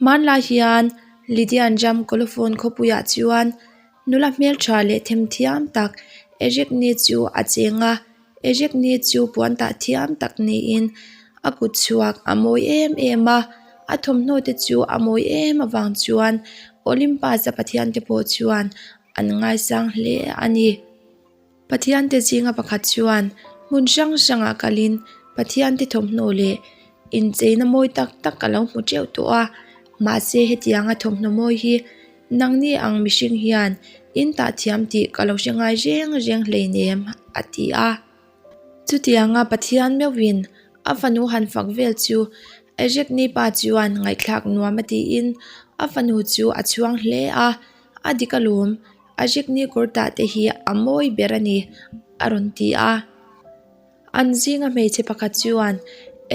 Hmanlai hian Lydian ram Kolophon khawpuiah chuan nula hmeltha leh themthiam tak Erekni chu a cheng a, Erekni chu puan tah thiam tak niin a kut chhuak a mawi em em a, a thawmhnaw te chu a mawi em avang chuan Olympus a pathian te pawh chuan an ngaisang hle a ni. Pathian te zinga pakhat chuan hmun hrang hrangah kalin Pathian te thawmhnaw leh incheina mawi tak tak a lo hmu teuh tawh a, mahse hetianga thawmhnaw mawi hi nangni ang mihring hian in tah thiam tih ka lo hre ngai reng reng hleinem a ti a. Chutianga Pathian meuhin a fanu han fak vel chu Erekni pa chuan ngaihthlak nuam a tiin a fanu chu a chhuang hle a, a dik alawm. A zikni kawr tah te hi a mawi ber a ni, a rawn ti a. An zinga hmeichhe pakhat chuan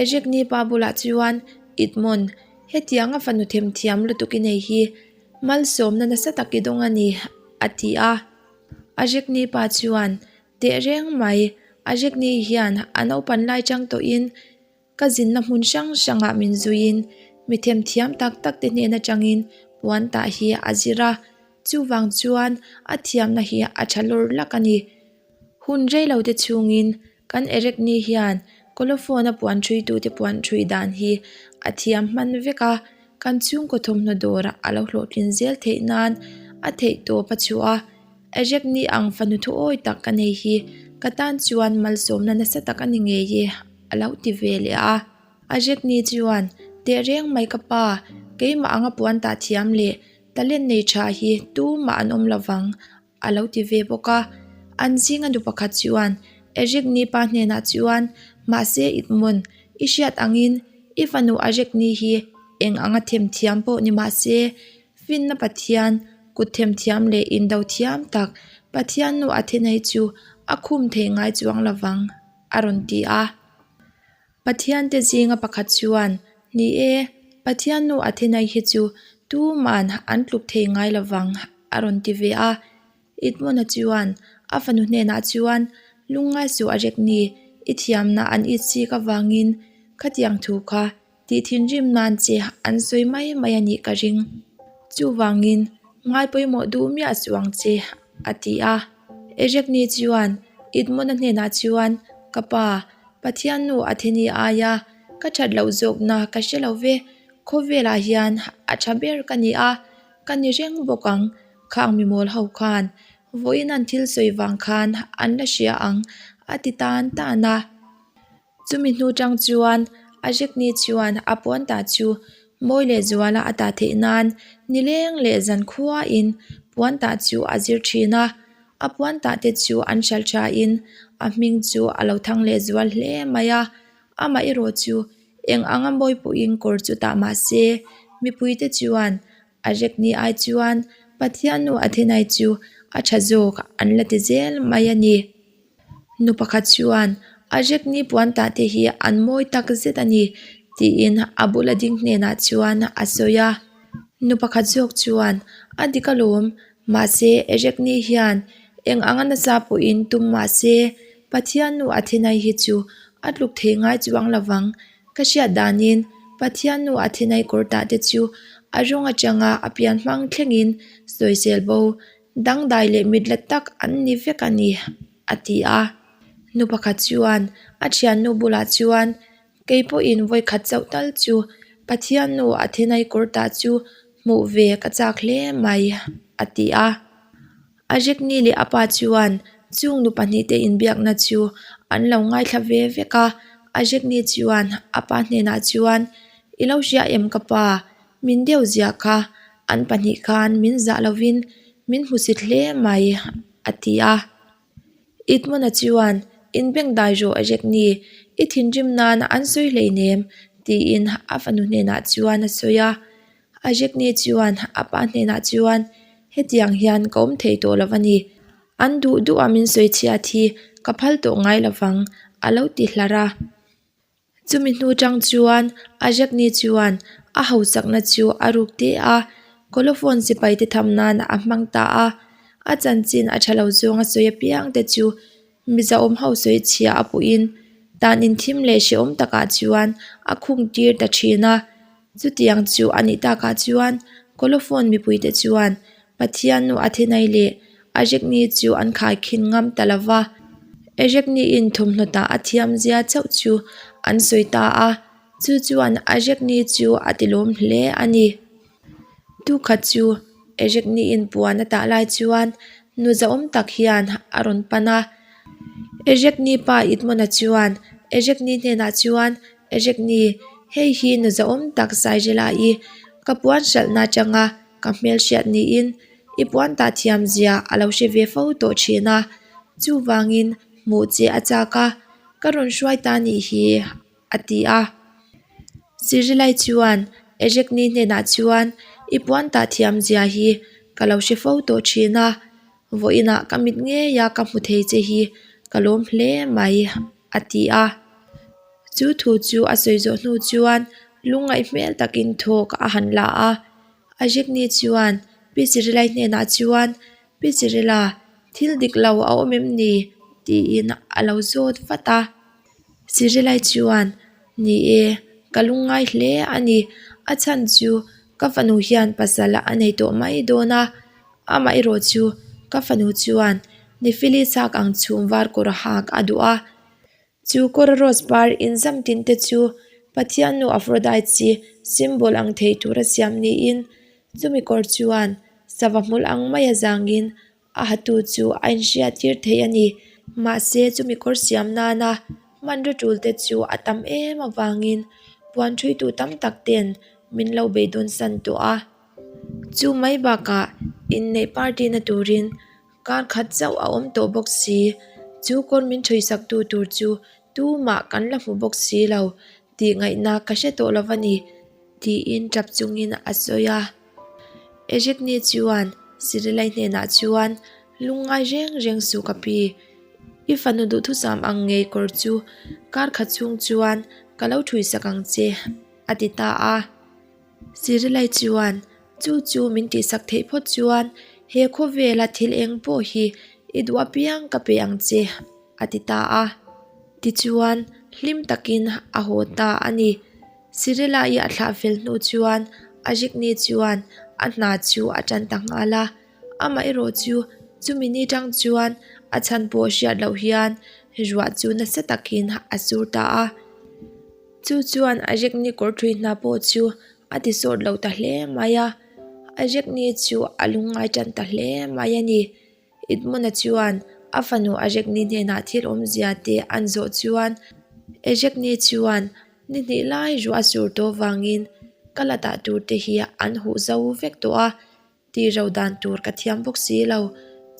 Ezekni pa bulah chuan, Idmon, hetianga fanu themthiam lutuk i nei hi malsawmna nasa tak i dawng a ni, a ti a. Azekni pa chuan, Tehreng mai, Azekni hian a naupan lai chang tawhin Ka zinna hmun hrang hrangah min zuiin mi themthiam tak tak te hnen atangin puan tah hi a zir a, chuvang chuan a thiamna hi a tha lawr lak a ni. Hun rei lo te chhungin kan Erekni hian Kolophone a puan ṭhuitute puan ṭhui dan hi a thiam hman vek a, kan chhungkaw thawmhnaw dawrah a lo hlawhtlin zel theih nan a theih tawp a chhuah a. Erekni ang fanu thuawi tak ka nei hi ka tan chuan malsawmna nasa tak a ni ngei e. A lo ti ve leh a. A Jekni chuan, Teh reng mai ka pa, keimah anga puan tah thiam leh talent nei tha hi tumah an awm lo vang, a lo ti ve bawk a. An zinga nu pakhat chuan Erekni pa hnenah chuan, Mahse Idmon, i hriat angin i fanu a Jekni hi eng anga themthiam pawh ni mahse, finna Pathian, kut themthiam leh indo thiam tak Pathian nu Athenai chu a khum thei ngai chuang lo vang. a rawn ti a. Pathiante zinga pakhat chuan, Ni e, Pathian nu Athenai hi chu tuman an tluk thei ngai lo vang, a rawn ti ve a. Idmona chuan a fanu hnenah chuan, Lungngai suh a rek ni, i thiamna an it sik avangin khatiang thu kha Tih thinrim nan che an sawi mai mai a nih ka ring. Chuvangin ngai pawimawh duh miah suh ang che, a ti a. Erekni chuan Idmona hnenah chuan, Ka pa, Pathian nu Atheni aia ka that loh zawkna ka hre lo ve, khawvelah hian a tha ber ka ni a, ka ni reng bawk ang, khang mimawl ho khan vawiin an thil sawi vang khan an la hria ang, a ti tan tan a. Chumi hnu tang chuan Ajekni chuan a puan tah chu mawi leh zuala a tah theih nan nileng leh zan khuain puan tah chu a zir thin a, a puan tah te chu an hralh thain a hming chu a lo thang leh zual hle mai a, amah erawh chu eng anga mawi pawhin kawr chu tah mah se mipuite chuan A rekni ai chuan Pathian nu Athenai chu a tha zawk an la ti zel mai a ni. Nu pakhat chuan a rekni puan tah te hi an mawi tak zet a ni tiin a bula ding hnenah chuan a sawi a. Nu pakhat zawk chuan a dik alawm mahse rekni hian eng anga nasa pawhin tum mahse Pathian nu Athenai hi chu a tluk thei ngai chuang lovang Ka hriat danin Pathian nu a thinai kawr tah te chu a rawng atanga a pian hmang thlengin sawisel bo dangdai leh mitla tak an ni vek a ni, a ti a. Nu pakhat chuan a thiannu bulah chuan kei pawhin vawikhat chauh tal chu Pathian nu a thinai kawr tah chu hmuh ve ka chak hle mai, a ti a. A Jekni leh a pa chuan chung nu pahnihte inbiakna chu an lo ngaithla ve vek a. A Jekni chuan a pa hnenah chuan, I lo hria em ka pa, min deuh ziah kha, an pahnih khan min zah lovin min hmusit hle mai, a ti a. Idmona chuan, Inbengdai rawh a Jekni, i thinrim nan an sawi hleinem, tiin a fanu hnenah chuan a sawi a. A Jekni chuan a pa hnenah chuan, Hetiang hian ka awm thei tawh lo a ni. An duh duh a min sawi chhiat hi ka phal tawh ngai lo vang, a lo ti hlar a. Chumi hnu tang chuan a Jekni chuan a hausakna chu a ruk te a, Kolophone sipai te tham nan a hmang ta a. A chanchin a tha lo zawng a sawi apiang te chu Mizoawm ho sawi chhia a puhin tan inthim leh hrehawm takah chuan a khung tir ta thin a. Chutiang chu a nih takah chuan Kolophon mipuite chuan Pathiannu Athenai leh Arachne chu an khaikhin ngam ta lo va, Arachne-in thawmhnawtah a thiamzia chauh chu an sawi ta a, chu chuan Arachne chu a tilawm hle a ni. Tukhat chu Arachne-in puan a tah lai chuan nu zahawm tak hian a rawn pan a, Arachne pa Idmon-a chuan Arachne hnenah chuan Arachne, hei hi nu zahawm tak Sairela-i ka puan hralhna atanga ka hmelhriat niin i puan tah thiam zia a lo hre ve fo tawh thin a, chuvangin hmuh che a chak a, ka rawn hruai ta nih hi a ti a. Sirilai chuan Ejekni hnenah chuan i puan tah thiam zia hi ka lo hre fo tawh thin a, vawiinah ka mit ngeia ka hmu thei che hi ka lawm hle mai a ti a. Chu thu chu a sawi zawh hnu chuan lungngaih hmel takin thawk a han la a. Ajikni chuan Pi Chirilai hnenah chuan, Pi Chirila, thil dik lo a awm em ni? tiin a lo zawt vat a. Chirilai chuan, Ni e, ka lungngai hle a ni. A chhan chu ka fanu hian pasal a nei tawh mai dawn a, amaherawh chu ka fanu chuan Nifili chhak ang chhum var kawr hak a duh a. Chu kawr rose par inzam tin te chu Pathiannu Aphrodite-i symbol ang thei tura siam niin, chumi kawr chuan sava hmul ang maia zangin a hatu chu a inhriattir thei a ni. Mahse, chumi kawr siam nana hmanraw tul te chu a tam em avangin puan thuitu tam tak ten min lo beidawn san tawh a. Chu mai bakah inneih party na turin Kar khat chauh a awm tawh bawk si, chu kawr min ṭhuisak tu tur chu tumah kan la hmu bawk si lo tih ngaihna ka hre tawh lo va ni, tiin ṭap chungin a sawi a. Ejekni chuan Sirilai hnenah chuan, Lungngai reng reng suh ka pi, i fanu duhthusam ang ngei kawr chu kar khat chhung chuan ka lo ṭhuisak ang che, a ti ta a. Sirilai chuan, Chu chu min tihsak theih phawt chuan he khawvela thil eng pawh hi i duh apiang ka pe ang che, a ti ta a. Tichuan, hlim takin a haw ta a ni. Sirilai a thlah fel hnu chuan Ajikni chuan a hna chu a tan ta nghal a. Amaherawh chu chumi ni tang chuan a chhan pawh hriat loh hian ruah chu nasa takin a sur ta a. Chu chuan Ajikni kawr thui hna pawh chu a ti sawt lo ta hle mai a, Ajekni chu a lungngai tan ta hle mai a ni. Idmona chuan a fanu Ajekni hnenah thil awmzia te an zawh chuan Ajekni chuan ni hnih lai ruah a sur tawh vangin ka la dah tur te hi an huh zo vek tawh a, tih ro dan tur ka thiam bawk si lo,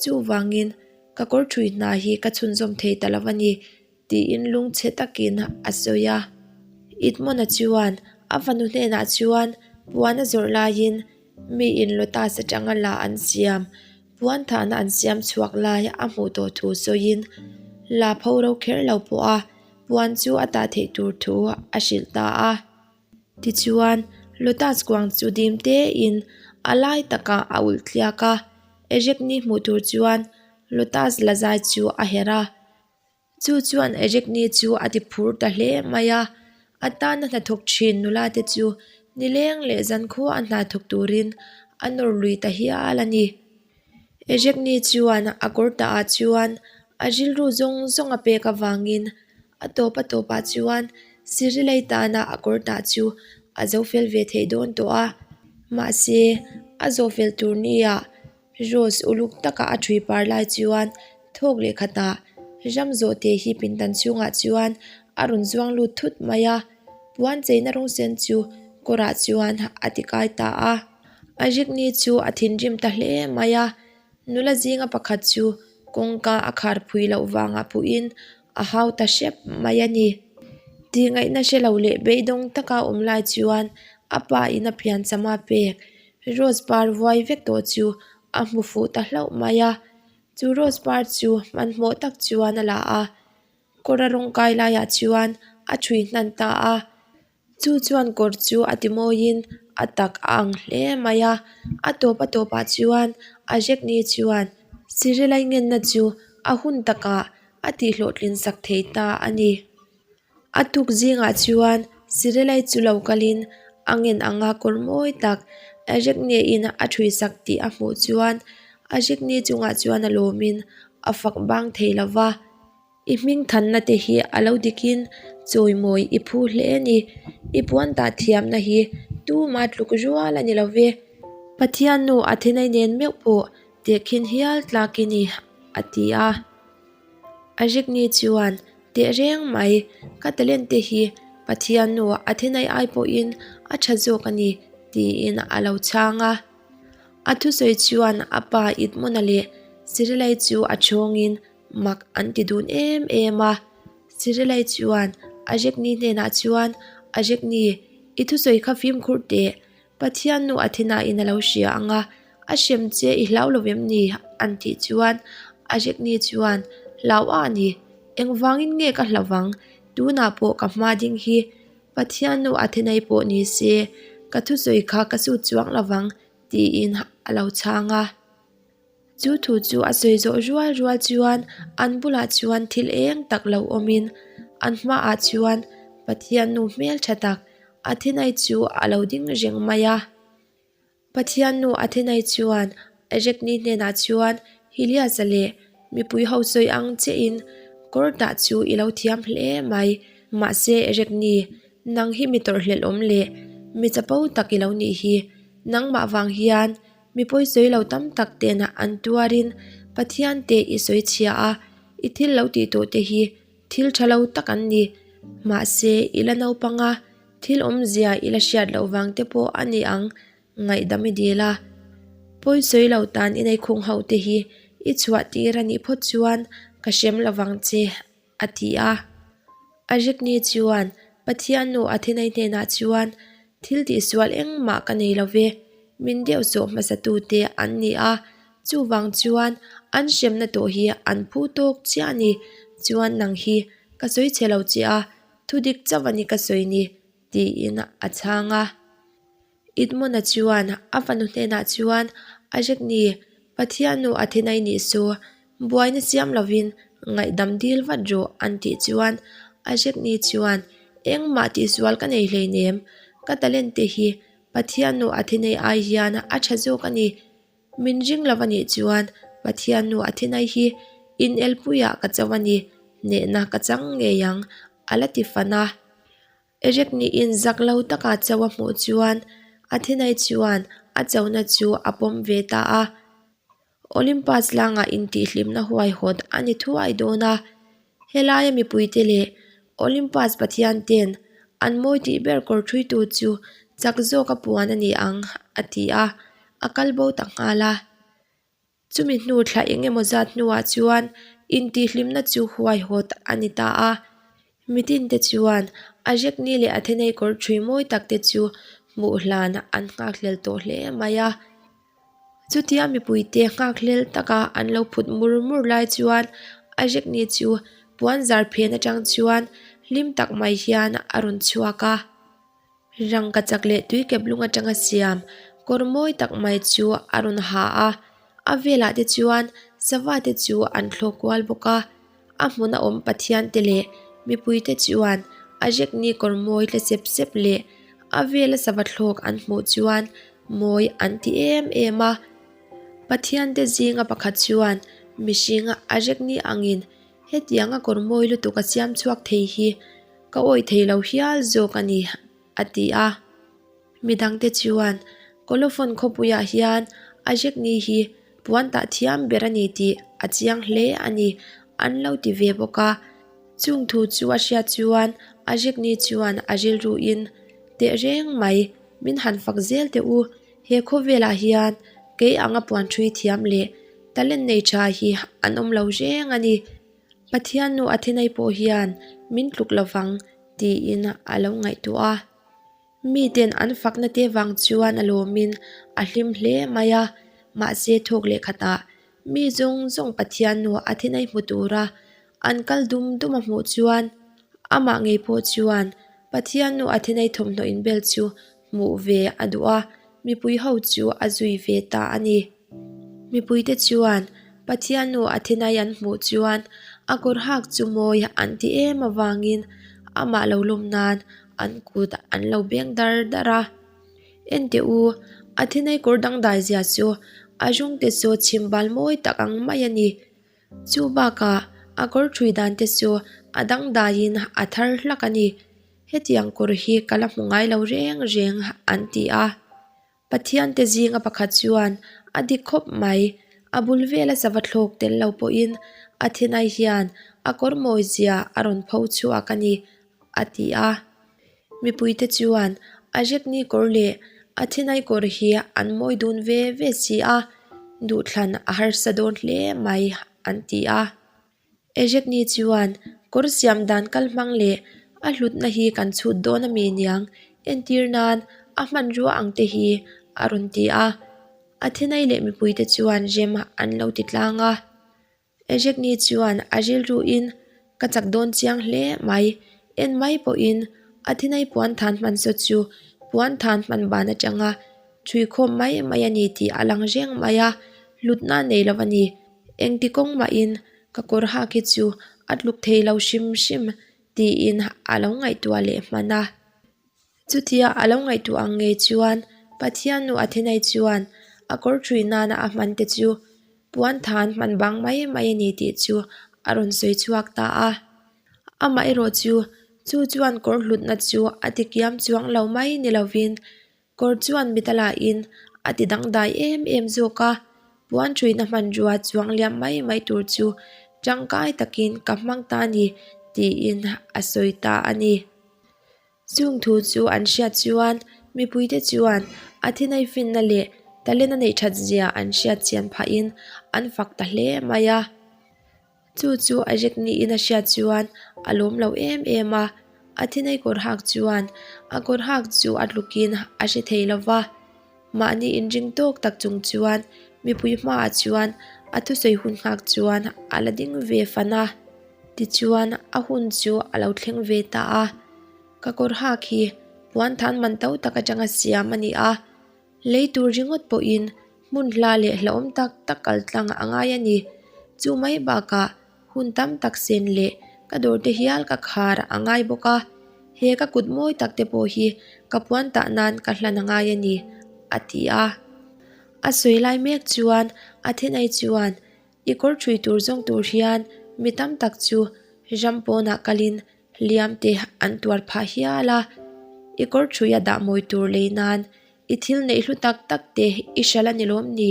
chuvangin ka kawr thui hna hi ka chhunzawm thei ta lo a ni. Tiin lungchhe takin a sawi a. Idmona chuan a fanu hnenah chuan puan a zawrh laiin mi in lotus atanga la an siam, puan thahna an siam chhuak lai a hmuh tawh thu sawiin la pho ro kher lo pawh a puan chu a tah theih tur thu a hrilh ta a. Tichuan, lotus kuang chu dim tein a lai takah a ulh tliak a, Ejekni hmuh tur chuan lotus la zai chu a herh a. Chu chuan Ejekni chu a ti phur ta hle mai a, a tana hnathawk thin nula te chu nileng leh zankhua a hna thawk turin a nawr lui ta hial a ni. Ejekni chuan a kawr tah ah chuan a rilru zawng zawng a pek avangin a tawp a tawpah chuan Sirilei tana a kawr tah chu a zo fel ve theih dawn tawh a, mahse a zawh fel tur nia Rose uluk taka a ṭhui par lai chuan thawk leh khatah ram zawhte hi pindan chhungah chuan a rawn zuang lut thut mai a, puan cheina rawng sen chu kawrah chuan a ti kai ta a. A rikni chu a thinrim ta hle mai a, nula zinga pakhat chu kawngka a khar phui loh vangah puhin a hau ta hrep mai a ni. Tihngaihna hre lo leh beidawng taka awm lai chuan a pa in a piancham a pek Rose par vuai vek tawh chu a hmu fuh ta hlauh mai a, chu rose par chu hmanhmawh tak chuan a la a, kawr a rawng kai laiah chuan a ṭhui hnan ta a, chu chuan kawr chu a ti mawiin a tak a ang hle mai a, a tawp a tawpah chuan a Jekni chuan Sirilai ngenna chu a hun takah a tihhlawhtlin sak thei ta a ni. A tuk zingah chuan Sirilai chu lo kalin A ngen anga kawr mawi tak Arachne-in a ṭhuisak tih a hmuh chuan Arachne chungah chuan a lawmin a fak bang thei lo va. I hming thanna te hi a lo dikin chawimawi i phu hle a ni. I puan tah thiamna hi tuma tluk rual a ni lo ve. Pathian nu Athenai nen meuh pawh tehkhin hial tlak i ni, a ti a. Arikni chuan, Tehreng mai, ka talent te hi Pathian nu Athenai ai pawhin a tha zawk a ni, tiin a lo chhang a. A thusawi chuan a pa Idmona leh Sirilai chu a chhawngin Mak an ti dun em em a. Sirilai chuan Ajekni hnenah chuan, Ajekni, i thusawi kha fimkhur teh. Pathian nu Athena-in a lo hria ang a, a hrem che i hlau lo em ni? an tih chuan Ajekni chuan, Hlau a ni. Engvangin nge ka hlau vang? Tunah pawh ka hma ding hi Pathian nu Athena-i pawh ni se, ka thusawi kha ka sut chuang lo vang, tiin a lo chhang a. Chu thu chu a sawi zawh rual rual chuan an bulah chuan thil eng tak lo awmin an hmaah chuan Pathian nu hmeltha tak Athenai chu a lo ding reng mai a. Pathian nu Athenai chuan Erekni hnenah chuan Helias-a leh mipui ho sawi ang chiahin kawr tah chu i lo thiam hle mai. Mahse Erekni, nang hi mi tawrhhlelh awm leh mi chapo tak i lo nih hi. Nangmah vang hian Mi pawisawi lo tam tak tena an tuarin Pathian te i sawi chhia a, i thil lo tih tawh te hi thil tha lo tak an ni. Mahse, i la naupang a, thil awmzia i la hriat loh vang te pawh a ni ang, ngaihdam i dil a. Pawisawi lo tan i neikhung ho te hi i chhuah tir a nih phawt chuan ka hrem lo vang che, a ti a. Arikni chuan Pathian nu Athenai hnenah chuan, Thil tihsual engmah ka nei lo ve, min deuh sawh hmasatute an ni a, chuvang chuan an hremna tawh hi an phu tawk chiah a ni, chuan nang hi ka sawi chhe lo che a, thudik chauh a ni ka sawi ni, tiin a chhang a. Idmona chuan a fanu hnenah chuan, Arikni, Pathian nu Athenai nih chu buaina siam lovin ngaihdam dil vat rawh an tih chuan Arikni chuan, Engmah tihsual ka nei hleinem, ka talent te hi Pathian nu Athenai ai hian a tha zawk a ni. Min ring lo a nih chuan Pathian nu Athenai hi inelpuiah ka cho a ni, hnehna ka chang ngei ang a la ti fan a. Eric niin zak lo taka cho a hmuh chuan Athenai chuan a chona chu a pawm ve ta a. Olympus tlangah intihhlimna huaihawt a ni thuai dawn a. Helaia mipuite leh Olympus pathian ten an mawi tih ber kawr thuitu chu chak zawka puan a ni ang, a ti a, a kal bo ta nghal a. Chumi hnu thla eng emaw zat hnuah chuan intihhlimna chu huaihawt a ni ta a. Mitinte chuan Ajekni leh Athenei kawr ṭhui mawi takte chu hmuh hlan an nghakhlel tawh hle mai a. Chutia mipuite nghakhlel taka an lo phut mur mur lai chuan Ajekni chu puan zar phen aṭang chuan hlim tak mai hian a rawn chhuak a. Rangka chak leh tui kep lung atanga siam kawr mawi tak mai chu a rawn ha a, a velah te chuan sava te chu an thlawk kual bawk a, a hmun a awm pathian te leh mipui te chuan a Jekni kawr mawi tle sep sep leh a vela sava thlawk an hmuh chuan mawi an ti em em a. Pathian te zinga pakhat chuan mihring a Jekni angin hetianga kawr mawi lutuk a siam chhuak thei hi Ka awih thei lo hial zawk a ni, a ti a. Midangte chuan, Kolophon khawpuiah hian Ajekni hi puan tah thiam ber a ni tih a chiang hle a ni, an lo ti ve bawk a. Chung thu chu a hriat chuan Ajekni chuan a rilruin, Tehreng mai, min han fak zel teh u, he khawvelah hian kei anga puan ṭhui thiam leh talent nei ṭha hi an awm lo reng a ni. Pathian nu Athenai pawh hian min tluk lovang tiin a lo ngaihtuah a. Miten an fakna te vang chuan a lawmin a hlim hle mai a, mahse thawk leh khatah mi zawng zawng Pathian nu Athenai hmu tura an kal dum dum a hmuh chuan amah ngei pawh chuan Pathian nu Athenai thawmhnaw inbel chu hmuh ve a duh a, mipui ho chu a zui ve ta a ni. Mipuite chuan Pathian nu Athenai an hmuh chuan a kawr hak chu mawi an ti em avangin amah lo lawm nan an kut an lo beng dar dar a. Enteh u, Athenai kawr dangdai zia chu a rawng te chu chhimbal mawi tak ang mai a ni. Chu bakah a kawr ṭhui dan te chu a dangdaiin a thar hlak a ni. Hetiang kawr hi ka la hmu ngai lo reng reng an ti a. Pathian te zinga pakhat chuan a dik khawp mai. A bul vela sava thlawk tel lo pawhin Athenai hian a kawr mawi zia a rawn pho chhuak a ni a ti a. Mipuite chuan Ajekni kawr leh Athenai kawr hi an mawi dun ve ve si a, duhthlan a harsa dawn hle mai an ti a. Ejekni chuan kawr siam dan kal hmang leh a hlutna hi kan chhut dawn a mi niang entir nan a hmanrua ang te hi a rawn ti a. Athenai leh mipuite chuan rem an lo ti tlang a. Ejekni chuan a rilruin ka chak dawn chiang hle mai. En mai pawhin Athenai puan than hman saw chu puan than hman ban atanga ṭhui khawm mai mai a ni tih a lang reng mai a, hlutna a nei lo a ni. Engti kawng mahin ka kawr hak hi chu a tluk thei lo hrim hrim tiin a lo ngaihtuah leh hman a. Chutia a lo ngaihtuah ang ngei chuan Pathian nu Athenai chuan a kawr ṭhui nana a hman te chu puan than hman bang mai mai a ni tih chu a rawn sawi chhuak ta a. Amaherawh chu chu chuan kawr hlutna chu a tikiam chuang lo mai ni lovin Kawr chuan mit a lahin a ti dangdai em em zawk a, puan ṭhuina hmanrua chuang liam mai mai tur chu tangkai takin ka hmang ta a ni tiin a sawi ta a ni. Chung thu chu an hriat chuan mipuite chuan a thinai finna leh talent a neih that zia an hriat chian phahin an fak ta hle mai a. Chu chu a rek niin a hriat chuan a lawm lo em em a, a thinei kawr hak chuan a kawr hak chu a tlukin a hre thei lo va. Mahni inring tawk tak chung chuan mipui hmaah chuan a thusawi hun nghak chuan a la ding ve fan a. Tichuan a hun chu a lo thleng ve ta a, ka kawr hak hi puan than man to tak atanga siam a ni a. Lei tur ringawt pawhin hmun hla leh hlauhawm tak tak kal tlang a ngai a ni. Chu mai bakah hun tam tak sen leh ka dawr te hial ka khar a ngai bawk a, he ka kut mawi tak te pawh hi ka puan tah nan ka hlan a ngai a ni, a ti a. A sawi lai mek chuan a thenai chuan i kawr ṭhui tur zawng tur hian mi tam tak chu ram pawnah kalin Hliam te an tuar phah hial a, i kawr ṭhui a dah mawi tur lei nan i thil neih hlu tak tak te i hral a ni lawm ni?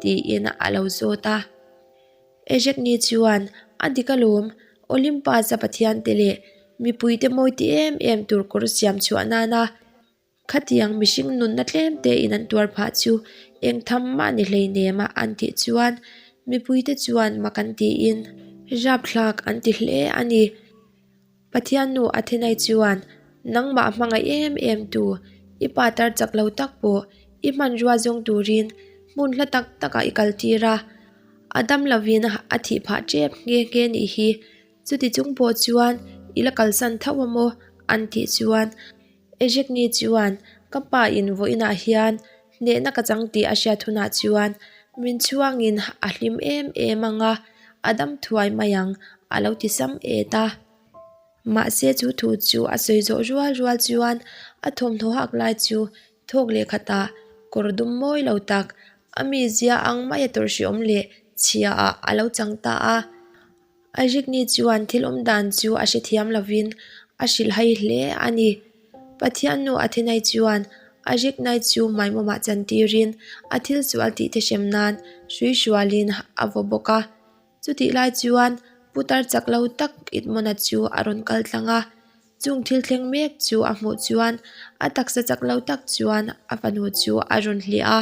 tiin a lo zawt a. Ejekni chuan a dik alawm, Olympus-a pathian te leh mipuite mawi ti em em tur kawr siam chhuah nana Khatiang mihring nunna tlem tein an tuar phah chu eng tham mah ni hleinem a an tih chuan mipuite chuan mak an tiin rapthlak an ti hle a ni. Pathian nu Athenai chuan nangmah hmangaih em em tu i pa tar chak lo tak pawh i hmanrua zawng turin hmun hla tak takah i kaltir a, a dam lovin a thih phah tep nghe nghe nih hi. Chuti chung pawh chuan i la kalsan tho a maw? an tih chuan Ejekni chuan ka pa in vawiinah hian hnehna ka chang tih a hriat hunah chuan min chhuangin a hlim em em ang a, a dam thuai mai ang a lo ti sam et a. Mahse chu thu chu a sawi zawh rual rual chuan a thawmhnaw hak lai chu thawk leh khatah kawr dum mawi lo tak a mizia ang maia tawrhhriawm leh chhia ah a lo chang ta a. Airikni chuan thil awm dan chu a hrethiam lovin a hrilhhai hle a ni. Pathian nu Athenai chuan Airiknai chu maimawmah chantirin a thil sual tih te hrem nan hrui hrualin a vaw bawk a. Chutih lai chuan putar chak lo tak Itmona chu a rawn kal tlang a. Chung thil thleng mek chu a hmuh chuan a taksa chak lo tak chuan a fanu chu a rawn hliah a.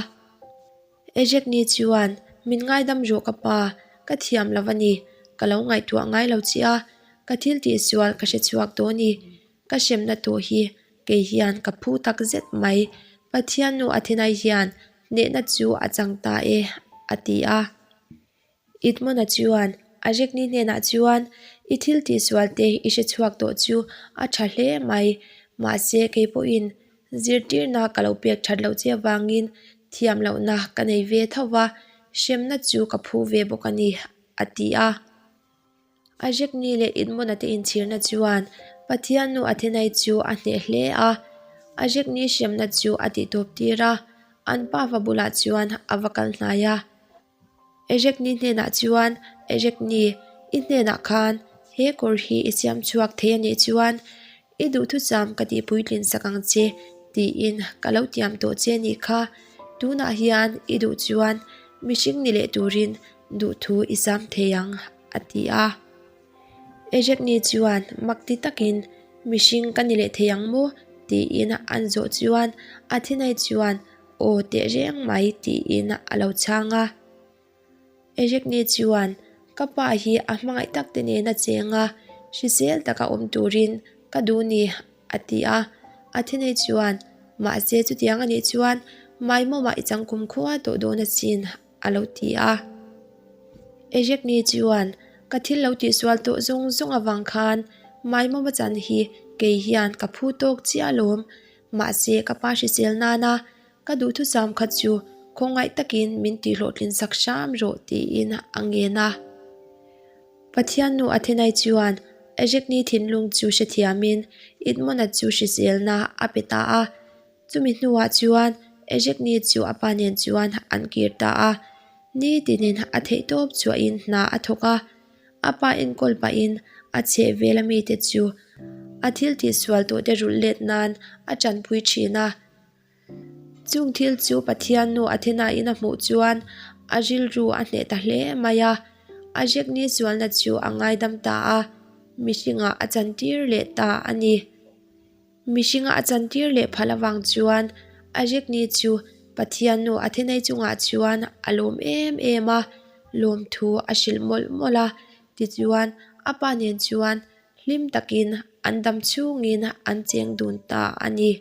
Ejekni chuan, Min ngaidam rawh ka pa, ka thiam lo a ni, ka lo ngaihtuah ngai lo che a, ka thil tihsual ka hre chhuak tawh a ni, ka hremna tawh hi kei hian ka phu tak zet mai, Pathian nu Athenai hian hnehna chu a chang ta e, a ti a. Itmona chuan Ajekni hnenah chuan, I thil tihsual te i hre chhuak tawh chu a tha hle mai, mahse kei pawhin zirtirna ka lo pek that loh che avangin thiam lohna ka nei ve tho va, hremna chu ka phu ve bawk a ni, a ti a. Ajekni leh Itmona te inchhirna chuan Pathian nu Athenai chu a hneh hle a. Ajekni hremna chu a tihtawp tir a, an pafa bulah chuan a va kal hnai a. Ejekni hnenah chuan, Ejekni, i hnenah khan he kawr hi i siam chhuak thei a nih chuan i duhthucham ka tih puitlin sak ang che tiin ka lo tiam tawh che a nih kha. Tunah hian i duh chuan mihring ni leh turin duhthu i sam thei ang, a ti a. Ejekni chuan mak ti takin, Mihring ka ni leh thei ang maw? tiin an zawh chuan Athinai chuan, Aw teh reng mai tiin a lo chhang a. Ejekni chuan, Ka pa hi a hmangaih tak te nen a cheng a, hrisel taka awm turin ka duh ni a ti a. Athinai chuan, Mahse chutiang anih chuan Maimawmah i changkum khua tawh dawn asin a lo ti a. Ejekni chuan, Ka thil lo tihsual tawh zawng zawng avang khan Maimawma chan hi kei hian ka phu tawk chiah alawm. Mahse ka pa hrisel nana ka duhthusam kha chu khawngaih takin min tihhlawhtlin sak hram rawh tiin a ngen a. Pathian nu Athenai chuan Ejekni thinlung chu hrethiamin Idmona chu hriselna a pe ta a. Chumi hnuah chuan Ejekni chu a pa nen chuan an kir ta a. Nitinin a theihtawp chhuahin hna a thawk a, a pa enkawl pahin a chhehvel a mite chu a thil tihsual tawhte rulh let nan a tanpui thin a. Chung thil chu Pathian nu Athena-in a hmuh chuan a rilru a hneh ta hle mai a, a Jekni sualna chu a ngaidam ta a, mihringah a chantir leh ta a ni. Mihringa a chantir leh phal avang chuan Ajekni chu Pathian nu Athenai chungah chuan a lawm em em a, lawmthu a hrilh mawlh mawlh a. Tichuan, a pa nen chuan hlim takin an dam chhungin an cheng dun ta a ni.